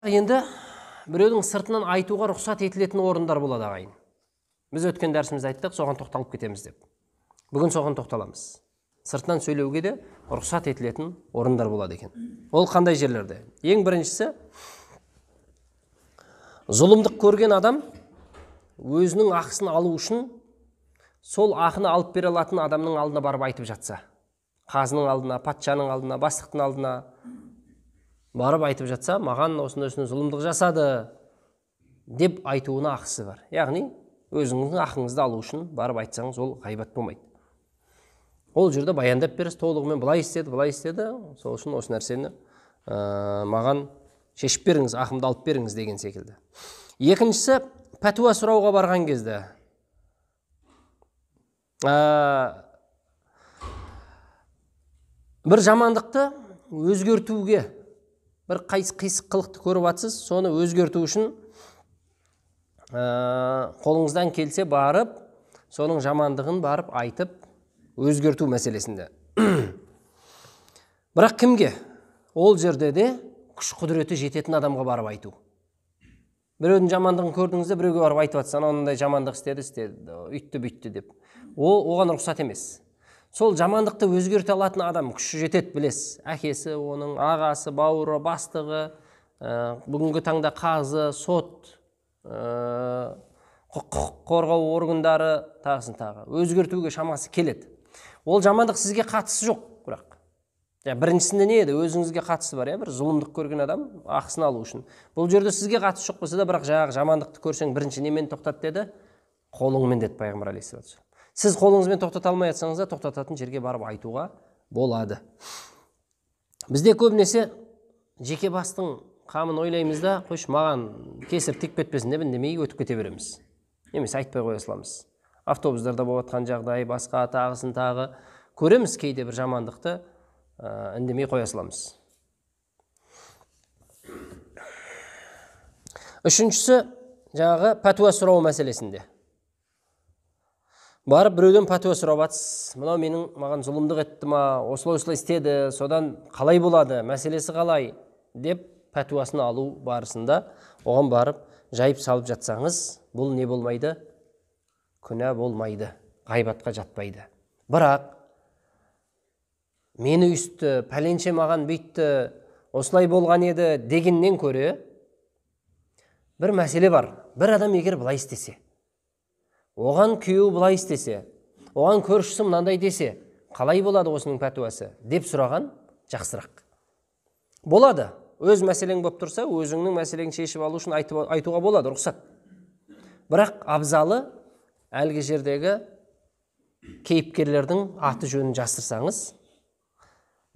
Енді біреудің сыртынан айтуға рұқсат етілетін орындар болады, ағайын. Біз өткен дәрісімізде айттық, соған тоқталып кетеміз деп. Бүгін соған тоқталамыз. Сыртынан сөйлеуге де рұқсат етілетін орындар болады екен. Ол қандай жерлерде? Ең біріншісі, зұлымдық көрген адам өзінің ақысын алу үшін сол ақыны алып бере алатын адамның алдына барып айтып жатса, қазының алдына, патшаның алдына, бастықтың алдына барып айтып жатса, маған осындай зұлымдық жасады деп айтуына ақысы бар. Яғни өзіңіздің ақыңызды алу үшін барып айтсаңыз, ол ғайбат болмайды. Ол жерде баяндап бересіз, толығымен былай істеді, былай істеді, сол үшін осы нәрсені маған шешіп беріңіз, ақымды алып беріңіз деген секілді. Екіншісі, пәтуа сұрауға барған кезде бір жамандықты өзгертуге, бір қисық қылықты көріп атсыз, соны өзгерту үшін қолыңыздан келсе барып, соның жамандығын барып айтып, өзгерту мәселесінде. Бірақ кімге? Ол жерде де күш құдіреті жететін адамға барып айту. Біреудің жамандығын көрдіңізде, біреуге барып айтып жатса, анау мындай жамандық істеді, істеді, үйтті, бүйтті деп. Ол оған рұқсат емес. Сол жамандықты өзгерте алатын адам күші жетеді, білесіз. Әкесі, оның ағасы, бауыры, бастығы, бүгінгі таңда қазы, сот, құқық қорғау органдары, тағысын тағы. Өзгертуге шамасы келеді. Ол жамандық сізге қатысы жоқ, бірақ. Біріншісінде не еді? Өзіңізге қатысы бар, бір зұлымдық көрген адам ақысын алу үшін. Бұл жерде сізге қатысы жоқ болса да, бірақ жаңағы жамандықты көрсең бірінші немен тоқтат деді? Қолыңмен деді пайғамбар алейхиссалату вассалам. Сіз қолыңызбен тоқтата алмай жатсаңыз да, тоқтататын жерге барып айтуға болады. Бізде көбінесе жеке бастың қамын ойлаймыз да, қойшы маған кесір тиіп кетпесін деп үндемей өтіп кете береміз. Немесе айтпай қоя саламыз. Автобустарда болып жатқан жағдай, басқа тағысын тағы көреміз, кейде бір жамандықты үндемей қоя саламыз. Үшіншісі, жаңағы пәтуа сұрау мәселесінде. Барып біреуден пәтуа сұрап атсыз, мынау менің маған зұлымдық етті ма, осылай осылай істеді, содан қалай болады, мәселесі қалай деп пәтуасын алу барысында оған барып жайып салып жатсаңыз, бұл не болмайды? Күнә болмайды, ғайбатқа жатпайды. Бірақ мені үсті, пәленше маған бүйтті, осылай болған еді дегеннен көре бір мәселе бар. Бір адам егер былай істесе, оған күйеуі былай істесе, оған көршісі мынандай десе, қалай болады осының пәтуасы деп сұраған жақсырақ. Болады. Өз мәселең болып тұрса, өзіңнің мәселеңді шешіп алу үшін айтуға болады, рұқсат. Бірақ абзалы әлгі жердегі кейіпкерлердің аты жөнін жасырсаңыз,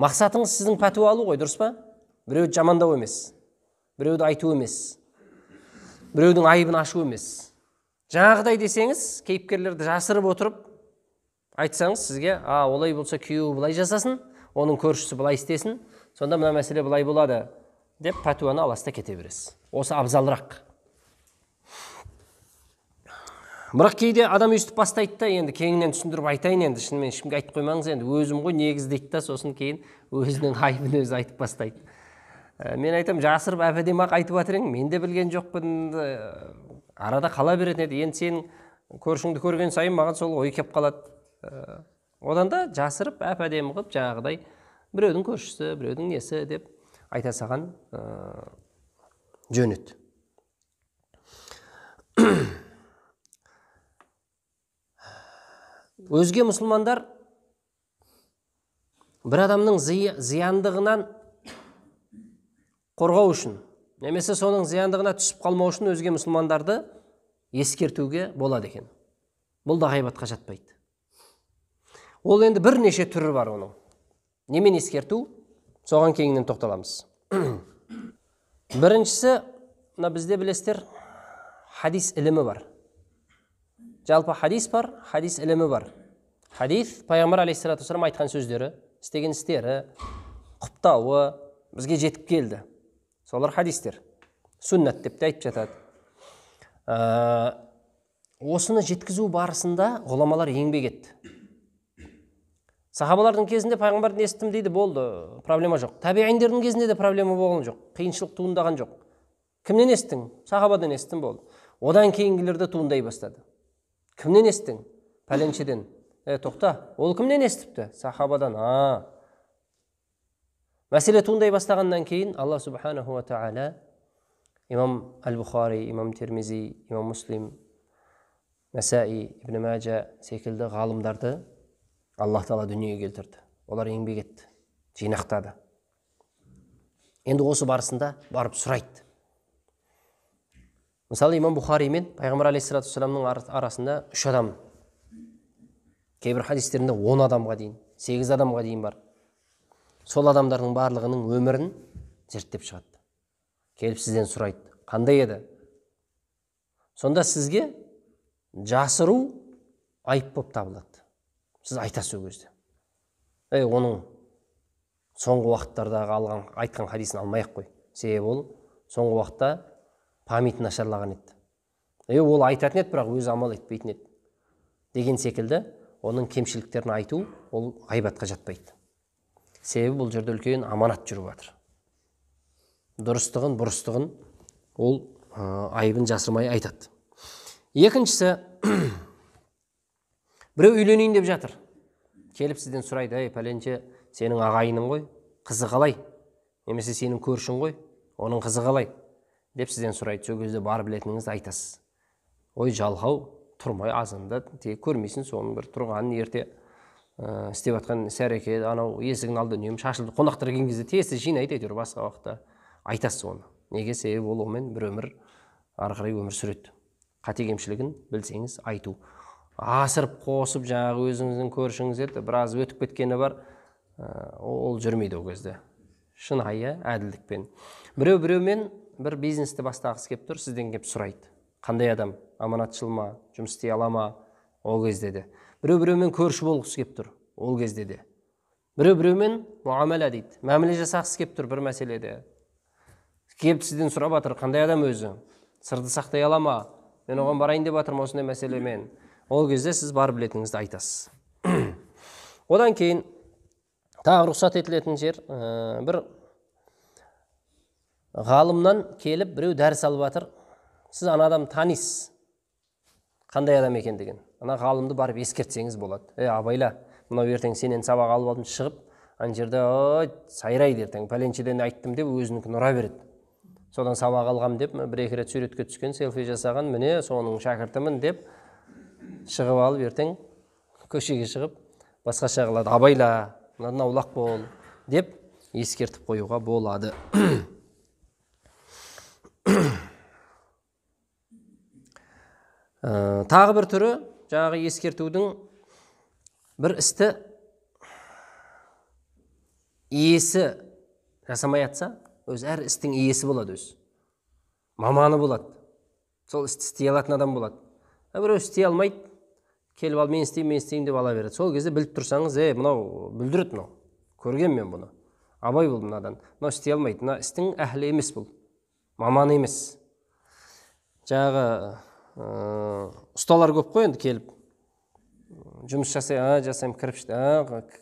мақсатыңыз сіздің пәтуа алу ғой, дұрыс па? Біреуді жамандау емес, біреуді айту емес, біреудің айыбын ашу емес. Жаңағыдай десеңіз, кейіпкерлерді жасырып отырып айтсаңыз, сізге, олай болса күйеуі былай жасасын, оның көршісі былай істесін, сонда мына мәселе былай болады деп пәтуаны аласта кете бересіз. Осы абзалырақ. Бірақ кейде адам өйстіп бастайды да, енді кеңінен түсіндіріп айтайын, енді шынымен ешкімге айтып қоймаңыз, енді өзім ғой негіз дейді да, сосын кейін өзінің айыбын өзі айтып бастайды. Мен айтамын, жасырып әп-әдемі-ақ айтып жатыр ең, мен де білген жоқпын, арада қала беретін еді. Енді сенің көршіңді көрген сайын маған сол ой кеп қалады. Одан да жасырып әп-әдемі қылып жаңағыдай біреудің көршісі, біреудің несі деп айта салған жөн еді. Өзге мұсылмандар бір адамның зияндығынан қорғау үшін, немесе соның зияндығына түсіп қалмау үшін өзге мұсылмандарды ескертуге болады екен. Бұл да ғайбатқа жатпайды. Ол енді бірнеше түрі бар оның. Немен ескерту? Соған кеңінен тоқталамыз. Біріншісі, мына бізде білесіздер, хадис ілімі бар. Жалпы хадис бар, хадис ілімі бар. Хадис, пайғамбар алейхиссалату вассалам айтқан сөздері, істеген істері, құптауы бізге жетіп келді. Солар хадистер. Сүннат деп те айтып жатады. Осыны жеткізу барысында ғұламалар еңбек етті. Сахабалардың кезінде пайғамбардан естім дейді, болды, проблема жоқ. Табиғиндердің кезінде де проблема болған жоқ, қиыншылық туындаған жоқ. Кімнен естің? Сахабадан естім, болды. Одан кейінгілер де туындай бастады. Кімнен естің? Пәленшеден. Тоқта, ол кімнен естіпті? Сахабадан. Мәселе туындай бастағаннан кейін Алла субханаху ва тағала имам Әл-Бұхари, имам Термизи, имам Муслим, Насаи, Ибн Мажа секілді ғалымдарды Аллах тағала дүниеге келтірді. Олар еңбек етті, жинақтады. Енді осы барысында барып сұрайды. Мысалы, имам Бұхари мен Пайғамбар алейхиссалату вассаламның арасында 3 адам, кейбір хадистерінде 10 адамға дейін, 8 адамға дейін бар. Сол адамдардың барлығының өмірін зерттеп шығады. Келіп сізден сұрайды, қандай еді? Сонда сізге жасыру айып болып табылады. Сіз айтасыз ол кезде. Оның соңғы уақыттардағы алған, айтқан хадисін алмай-ақ қой. Себебі ол соңғы уақытта памяті нашарлаған еді. Ол айтатын еді, бірақ өзі амал етпейтін еді. Деген секілді оның кемшіліктерін айту ол ғайбатқа жатпайды. Себебі бұл жерде үлкен аманат жүріп жатыр. Дұрыстығын, бұрыстығын ол айыбын жасырмай айтады. Екіншісі, біреу үйленейін деп жатыр. Келіп сізден сұрайды, ей, пәленше, сенің ағайының ғой, қызы қалай? Немесе сенің көршің ғой, оның қызы қалай? Деп сізден сұрайды. Сол кезде бар білетініңізді айтасыз. Ой, жалқау, тұрмай азанда тек көрмейсің, соның бір тұрғанын ерте істеп жатқан іс-әрекет, анау есігінің алдында үнемі шашылды. Қонақтар келген кезде тез жинайды, әйтеуір басқа уақытта айтасыз оны. Неге? Себебі ол онымен бір өмір ары қарай өмір сүреді. Қате кемшілігін білсеңіз айту. Асырып қосып жаңағы өзіңіздің көршіңіз еді, біраз өтіп кеткені бар, ол жүрмейді ол кезде. Шынайы әділдікпен. Біреу біреумен бір бизнесті бастағысы келіп тұр, сізден келіп сұрайды. Қандай адам? Аманатшыл ма? Жұмыс істей ала ма? Ол кезде де. Біреу біреумен көрші болғысы келіп тұр, ол кезде де. Біреу біреумен муамала дейді, мәміле жасағысы келіп тұр бір мәселеде. Келіп сізден сұрап жатыр, қандай адам өзі? Сырды сақтай ала ма? Мен оған барайын деп жатырмын осындай мәселемен. Ол кезде сіз бар білетініңізді айтасыз. Одан кейін тағы рұқсат етілетін жер, бір ғалымнан келіп біреу дәріс алып жатыр. Сіз ана адамды танисыз, қандай адам екендігін. Ана ғалымды барып ескертсеңіз болады. Абайла, мынау ертең сенен сабақ алып алдым, шығып, ана жерде ой, сайрайды ертең, пәленшеден айттым деп өзінікін ұра береді. Содан сабақ алғам деп, бір-екі рет суретке түскен, селфи жасаған, міне соның шәкіртімін деп шығып алып ертең көшеге шығып басқаша қылады. Абайла, мынадан аулақ бол деп ескертіп қоюға болады. Тағы бір түрі жаңағы ескертудің, бір істі иесі жасамай атса, өз әр істің иесі болады, өз маманы болады, сол істі істей алатын адам болады. Біреу істей алмайды, келіп ал мен істеймін, мен істеймін деп ала береді. Сол кезде біліп тұрсаңыз, мынау бүлдіреді, мынау көрген мен бұны, абай бол мынадан, мынау істей алмайды, мына істің әһлі емес, бұл маманы емес. Жаңағы ұсталар көп қой енді, келіп жұмыс жасай, жасаймын, кірпішті,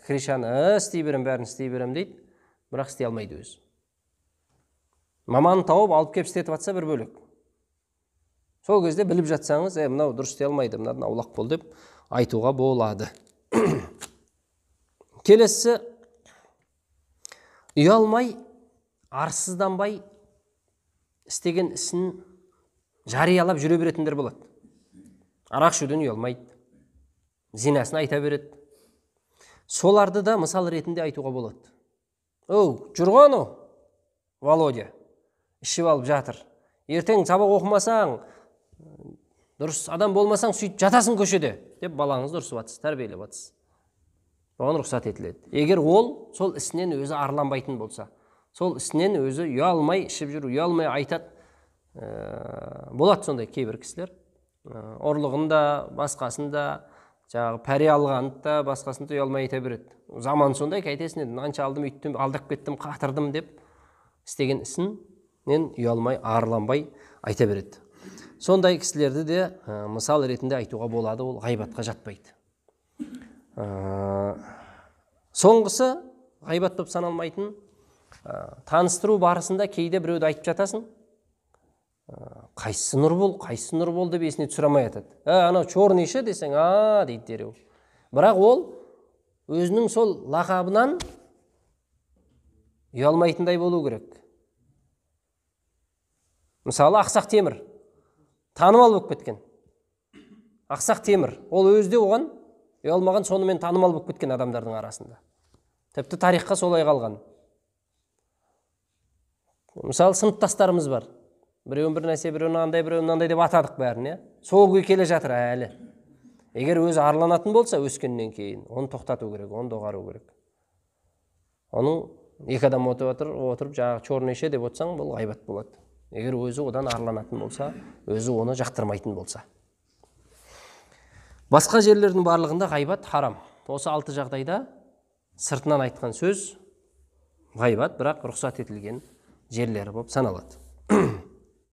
кришаны істей берем, бәрін істей берем дейді, бірақ істей алмайды өзі. Маманын тауып алып келіп істетіп жатса бір бөлек. Сол кезде біліп жатсаңыз, мынау дұрыс істей алмайды, мынадан аулақ бол деп айтуға болады. Келесі, ұялмай, арсызданбай істеген ісін жариялап жүре беретіндер болады. Арақ ішуден ұялмайды, зинасын айта береді. Соларды да мысал ретінде айтуға болады. Оу, жүр ғой анау, Володя, ішіп алып жатыр. Ертең сабақ оқымасаң, дұрыс адам болмасаң, сөйтіп жатасың көшеде деп балаңызды ұрсып жатсыз, тәрбиелеп жатсыз. Оған рұқсат етіледі. Егер ол сол ісінен өзі арланбайтын болса, сол ісінен өзі ұялмай ішіп жүр, ұялмай айтады. Болады сондай кейбір кісілер. Ұрлығын да, басқасын да, жаңағы пәре алғанды да, басқасын да ұялмай айта береді. Заман сондай, қайтесің енді, мынанша алдым, үйттім, алдап кеттім, қатырдым деп істеген ісінен ұялмай, арланбай айта береді. Сондай кісілерді де мысал ретінде айтуға болады, ол ғайбатқа жатпайды. Соңғысы ғайбат болып саналмайтын, таныстыру барысында кейде біреуді айтып жатасың, Қайсысы Нұрбол, қайсысы Нұрбол деп есіне түсіре алмай жатады. Анау черный ше десең, а дейді дереу. Бірақ ол өзінің сол лақабынан ұялмайтындай болу керек. Мысалы, Ақсақ Темір танымал болып кеткен. Ақсақ Темір, ол өзі де оған ұялмаған, сонымен танымал болып кеткен адамдардың арасында. Тіпті тарихқа солай қалған. Мысалы, сыныптастарымыз бар. Біреуін бір нәрсе, біреуін андай, біреуін мынандай деп атадық бәрін, иә. Сол күй келе жатыр әлі. Егер өзі арланатын болса, өскеннен кейін, оны тоқтату керек, оны доғару керек. Оның екі адам отырып, жаңағы черный ше деп отырсаң, бұл ғайбат болады. Егер өзі одан арланатын болса, өзі оны жақтырмайтын болса. Басқа жерлердің барлығында ғайбат харам. Осы 6 жағдайда сыртынан айтқан сөз ғайбат, бірақ рұқсат етілген жерлері болып саналады.